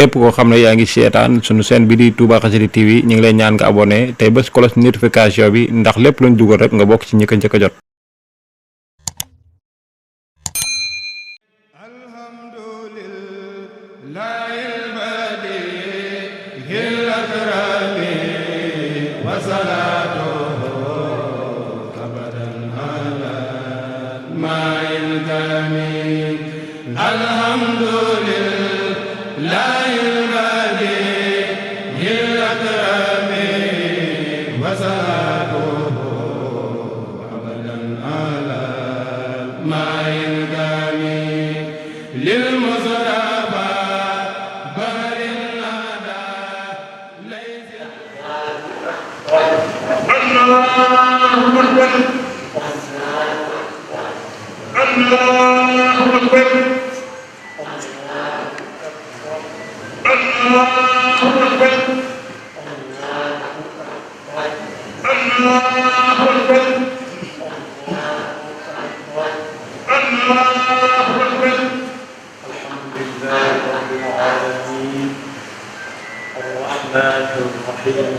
képp koo xam ne yaa ngi seetaan sunu chaîne bi di Touba Xassida TV ñu ngi lay ñaan nga abonné tey bés cloche notification bi ndax lépp luñ dugal rek nga bokk ci ñi ko njëkk a jot.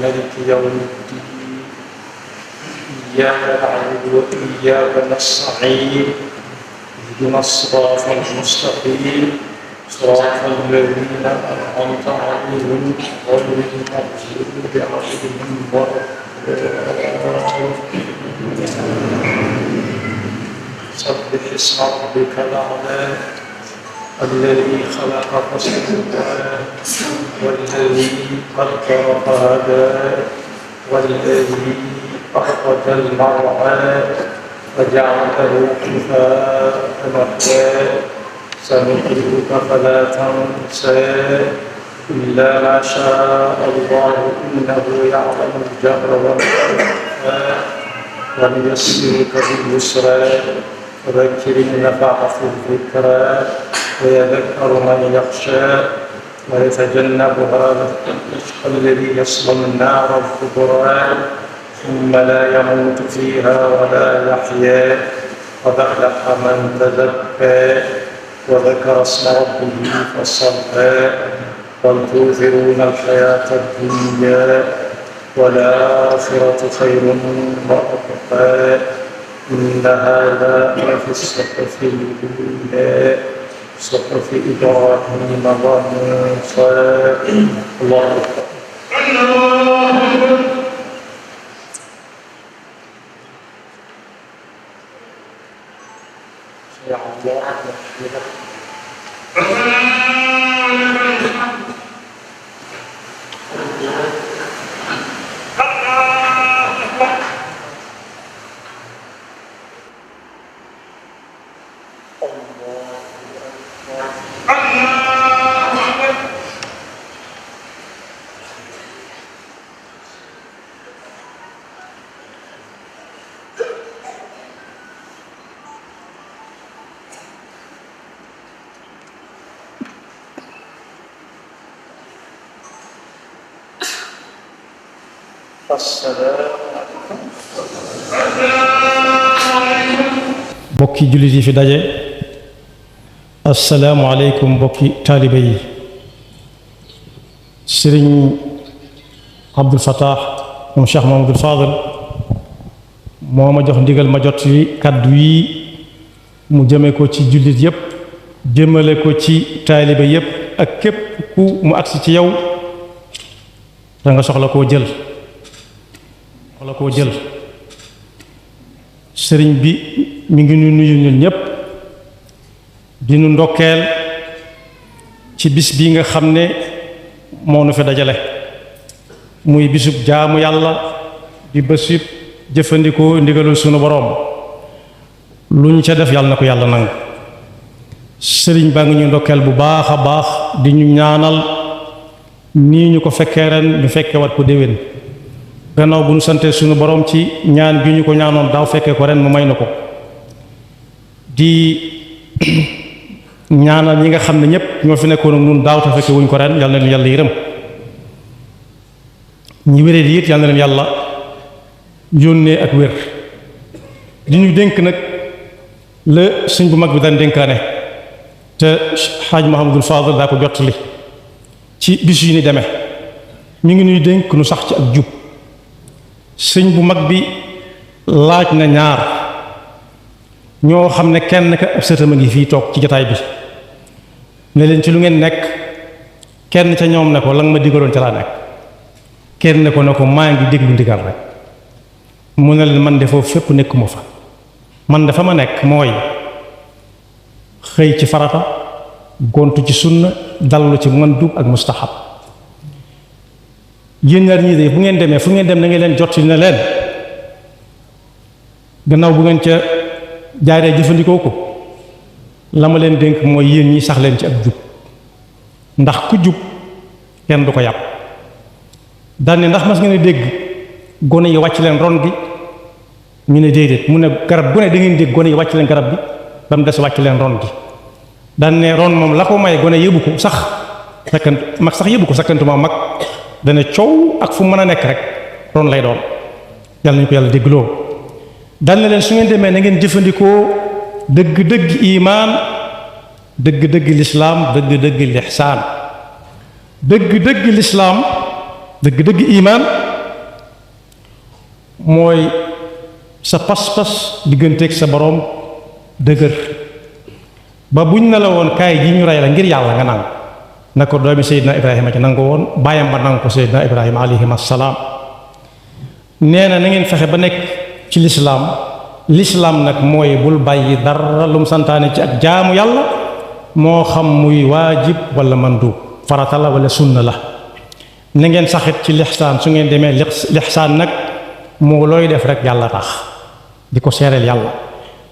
مالك يوم الدين إياك نعبد وإياك نستعين اهدنا الصراط المستقيم صراط الذين أنعمت عليهم غير المغضوب عليهم ولا الضالين سبح اسم ربك الأعلى الذي خلق فسوى والذي قدر فهدى والذي أخرج المرعى فجعله خفاء نحوا سنقرئك فلا تنسى إلا ما شاء الله إنه يعلم الجهر وما يخفى ونيسرك باليسرى فذكر إن نفعت الذكرى ويذكر من يخشى ويتجنبها الأشقى الذي يصلى النار الكبرى ثم لا يموت فيها ولا يحيا قد أفلح من تزكى وذكر اسم ربه فصلى بل تؤثرون الحياة الدنيا والآخرة خير وأبقى إن هذا لفي الصحف الأولى صحف إبراهيم وموسى الله أكبر. يا الله bokki jullit yi fi daje asalaamualeykum bokki taalibe yi sëriñ Abdul Fattah moom Cheikh Mahamadul Fadil moo ma jox ndigal ma jot yi kàddu yi mu jëme ko ci jullit yépp jëmale ko ci taalibe yépp ak képp ku mu agsi ci yow da nga soxla koo jël sëriñ bi mi ngi nu nuyu ñun ñépp di nu ndokkeel ci bis bi nga xam ne moo nu fi dajale muy bisub jaamu yàlla di bésub jëfandikoo ndigalul sunu boroom lu ñu ca def yàlla na ko yàlla nangu sëriñ baa ngi ñu ndokkeel bu baax a baax di ñu ñaanal nii ñu ko fekkee ren ñu fekkee wat ko déwén gannaaw bu ñu sante sunu borom ci ñaan gi ñu ko ñaanoon daaw fekkee ko ren mu may na ko di ñaanal ñi nga xam ne ñépp ñoo fi nekkoon ak ñun daaw te fekkee wuñ ko ren yal na leen yàlla yërëm ñi wéree di it yal na leen yàlla yónnee ak wér di ñu dénk nag la sëñ bu mag bi daan dénkaane te xaaj Mahamadul Fadil daa ko jottali ci bis yu ni demee mi ngi nuy dénk nu sax ci ak jub sëñ bu mag bi laaj na ñaar ñoo xam ne kenn ka ab sëtam a ngi fii toog ci jataay bi ne leen ci lu ngeen nekk kenn ca ñoom ne ko la nga ma digaloon ca laa nekk kenn ne ko maa ngi déglu ndigal rek mu ne leen man de foofu fépp nekkuma fa man dafa ma nekk mooy xëy ci farata gontu ci sunna dallu ci mandub ak mustahab yéen ñaar ñii de bu ngeen demee fu ngeen dem na ngeen leen jot ne leen gannaaw bu ngeen ca jaaree jëfandikoo ko la ma leen dénk mooy yéen ñi sax leen ci ak jub ndax ku jub kenn du ko yàpp daan ne ndax mas ngeen a dégg gone yi wàcc leen ron gi ñu ne déedéet mu ne garab gu ne da ngeen dégg gone yi wàcc leen garab bi ba mu des wàcc leen ron gi daan ne ron moom la ko may gone yëbu ko sax sakkant mag sax yëbu ko sakkantuma mag dana coow ak fu mën a nekk rek ron lay doon yàlla nañu ko yàlla déggloo daan ne leen su ngeen demee na ngeen jëfandikoo dëgg-dëgg imaan dëgg-dëgg lislaam dëgg-dëgg lixsaan dëgg-dëgg lislaam dëgg-dëgg imaan mooy sa pas-pas digganteeg sa boroom dëgër ba buñ ne la woon kaay ji ñu rey la ngir yàlla nga nangu na ko doomi Seydina Ibrahima ci nangu woon bàyyam ba nangu ko Seydina Ibrahima alayhim assalaam nee na ngeen fexe ba nekk ci lislaam nag mooy bul bàyyi dara lu mu santaane ci ak jaamu yàlla moo xam muy waajib wala mandub farata la wala sunna la na ngeen saxit ci lixsaan su ngeen demee lixsaan nag moo looy def rek yàlla tax di ko seereel yàlla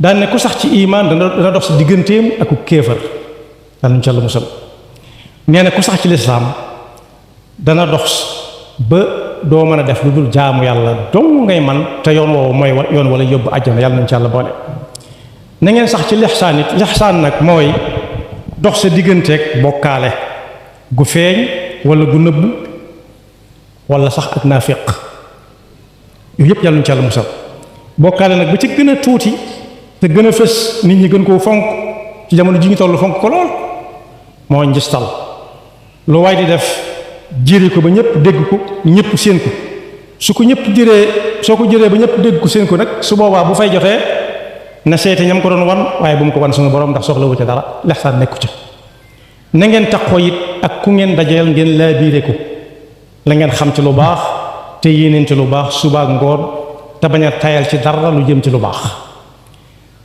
daan ne ku sax ci imaan dana dox sa digganteem ak ku kéefër dal ñu ca la musal nee na ku sax ci lislaam dana dox ba doo mën a def lu dul jaamu yàlla dong ngay man te yoon woowu mooy yoon wala yóbbu àjjana yàlla nañu ci yàlla boole na ngeen sax ci lixsaan it lixsaan nag mooy dox sa digganteeg bokkaale gu feeñ wala gu nëbb wala sax ak naafiq yooyu yëpp yàlla nañu ci yàlla musal bokkaale nag ba ci gën a tuuti te gën a fës nit ñi gën koo fonk ci jamono ji ñu toll fonk ko lool moo njistal lu waay di def jëri ko ba ñëpp dégg ko ñëpp séen ko su ko ñëpp jëree soo ko jëree ba ñëpp dégg ko séen ko nag su boobaa bu fay jotee na seete ñam ko doon wan waaye bu mu ko wan suñu borom ndax soxla wu ca dara lexsaan nekku ca na ngeen taxoo it ak ku ngeen dajeel ngeen laa biire ko la ngeen xam ci lu baax te yéeneen ci lu baax suba ak ngoon te bañ a tayal ci dara lu jëm ci lu baax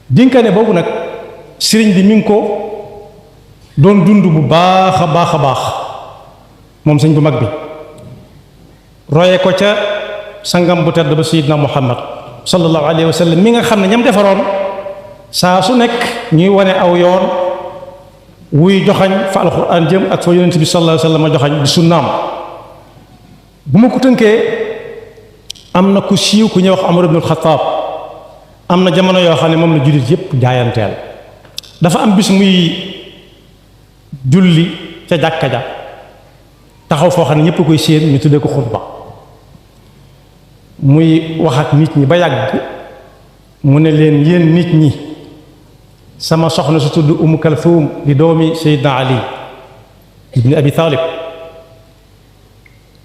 dénkaane boobu nag sëriñ bi mi ngi ko doon dund bu baax a baax moom sëñ bu mag bi roye ko ca sangam bu tedd ba sayyidna Muhammad sallallahu alayhi wa sallam mi nga xam ne ñam defaroon saa su nekk ñuy wane aw yoon wuy joxañ fa alquran jëm ak fa yonent bi sallallahu alayhi wa sallam joxañ di sunnaam bu ma ko tënkee am na ku siiw ku ñuy wax Umar ibn al-Khattab am na jamono yoo xam ne moom la jullit yépp jaayanteel dafa am bis muy julli ca jàkka ja taxaw foo xam ne ñépp koy séen ñu tuddee ko xutba muy wax ak nit ñi ba yàgg mu ne leen yéen nit ñi sama soxna su tudd Umm Kalthum di doomi Seydina Ali ibni Abi Talib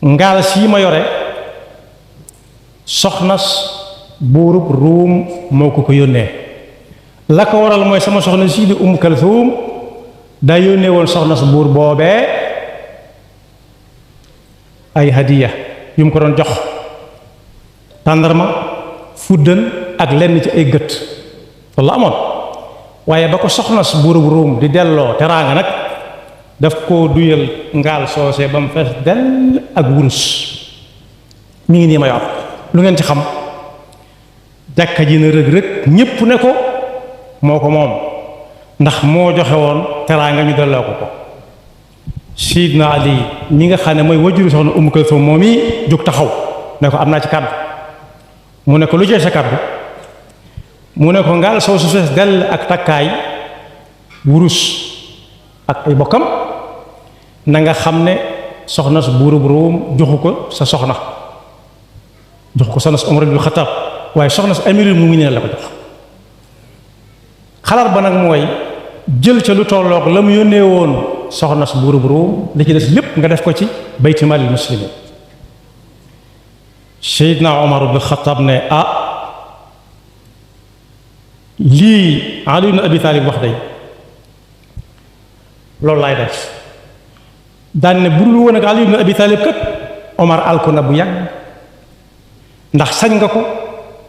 ngaal sii ma yore soxnas buurub Ruum moo ko yónnee la ko waral mooy sama soxna sii di Umm Kalthum daa yónnee woon soxnas buur boobee ay hadiya yu mu ko doon jox tàndarma fuddan ak lenn ci ay gët loolu la amoon waaye ba ko soxnas buurub Ruum di delloo teraanga nag daf koo duyal ngaal soosee ba mu fees dell ak wurus mi ngi nii ma yor lu ngeen ci xam jàkka ji na rëg-rëg ñépp ne ko moo ko moom ndax moo joxe woon teraanga ñu delloo ko Sidna Ali ñi nga xam ne mooy wajuru soxna Umm Kalthum moom yi jóg taxaw ne ko am naa ci kàddu mu ne ko lu jee sa kàddu mu ne ko ngaal soo su fees dell ak takkaay wurus ak ay bokkam na nga xam ne soxna su buurub Ruum joxu ko sa soxna jox ko soxna su Umar ibn Khattab waaye soxna su amirul mu'minin la ko jox xalaat ba nag mooy jël ca lu tolloog la mu yónnee woon soxna su buuru bu Ruum li ci des lépp nga def ko ci bayti maalil muslimin. Seydina Omar ibn Khattab ne lii Ali ibn Abi Talib wax day loolu laay def daan ne bu dul woon ak Ali ibn Abi Talib kat Omar alku na bu yàgg ndax sañ nga ko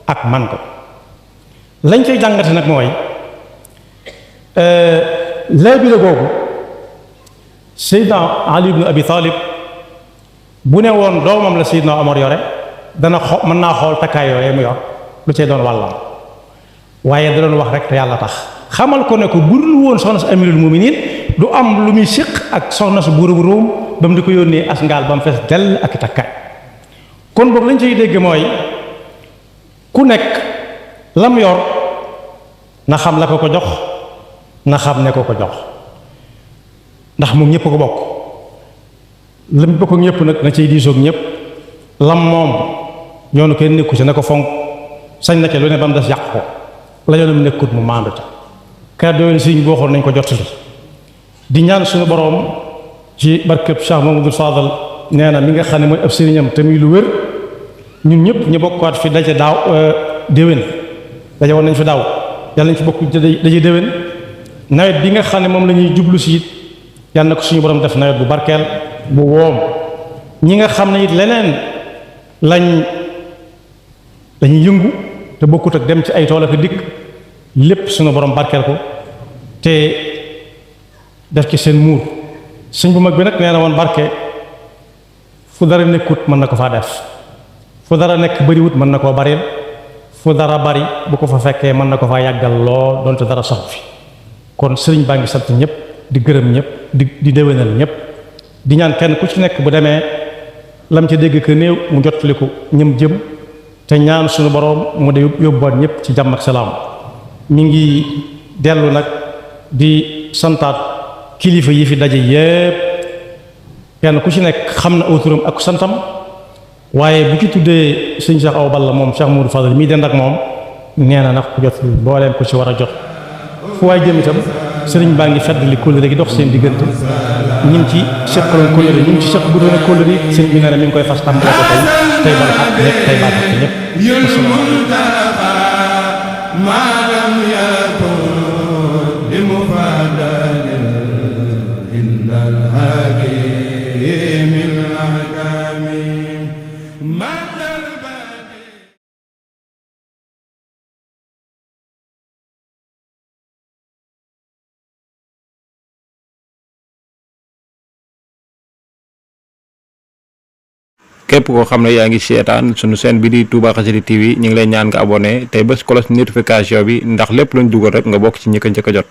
ak man ko. lañ koy jàngate nag mooy léegi la googu Seydina Ali ibn Abi Talib bu ne woon doomam la Seydina Omar yore dana mën naa xool takkaay yooyee mu yor lu cay doon wàllam waaye da doon wax rek te yàlla tax xamal ko ne ko bu dul woon soxna su amirul muminin du am lu muy séq ak soxna su buuru bu Ruum ba mu di ko yónnee as ngaal ba mu fees dell ak takkaay. kon boobu lañ ciy dégg mooy ku nekk lam yor na xam la ko ko jox na xam ne ko ko jox ndax moom ñëpp ko bokk lam bokk ak ñëpp nag na ciy diisoog ñëpp lam moom ñoonu kenn nekku ci na ko fonk sañ na ca lu ne ba mu des yàq ko la yoonam nekkut mu maandu ca kàddu yooyu sëriñ bi waxoon nañ ko jottali di ñaan suñu boroom ci barkeb Cheikh Mamadou Fadal nee na mi nga xam ne mooy ab sëriñam te muy lu wér ñun ñëpp ñu bokkaat fi daje daaw déwén daje woon nañ fi daaw yàlla nañ fi bokk daje déwén nawet bi nga xam ne moom la ñuy jublu si it yàlla na ko suñu borom def nawet bu barkeel bu woom ñi nga xam ne it leneen dañuy yëngu te bokkut ak dem ci ay tool ak dikk lépp suñu borom barkeel ko te def ci seen muur sëñ bu mag bi nag nee na woon barke fu dara nekkut mën na ko faa def fu dara nekk bariwut mën na koo baril fu dara bari bu ko fa fekkee mën na ko faa yàggal lool donte dara sax fi kon sëriñ baa ngi sant ñëpp di gërëm ñëpp di déwénal ñëpp di ñaan kenn ku ci nekk bu demee lam ca dégg que néew mu jottaliku ñëm jëm te ñaan suñu boroom mu de yóbbuwaat ñëpp ci jàmm ak salaam mi ngi dellu nag di santaat kilifa yi fi daje yépp kenn ku ci nekk xam na autoram ak santam waaye bu ci tuddee sëñ Cheikh Awa Balla moom Cheikh Moudou Fadal mii dend ak moom nee na nag ku jot booleem ko ci war a jot fu waay jëm itam sëriñ baa ngi feddali kóllëre gi dox seen diggante ñim ci seqaloon kóllëre ñim ci seq bu doon kóllëre sëriñ bi nee na mi ngi koy fas tàmbale ko tey bal xaq ñëpp tey baal xaq ñëpp képp koo xam ne yaa ngi seetaan sunu chaîne bi di Touba Xassida TV ñu ngi lay ñaan nga abonné tey bés cloche notification bi ndax lépp luñ dugal rek nga bokk ci ñi ko njëkk a jot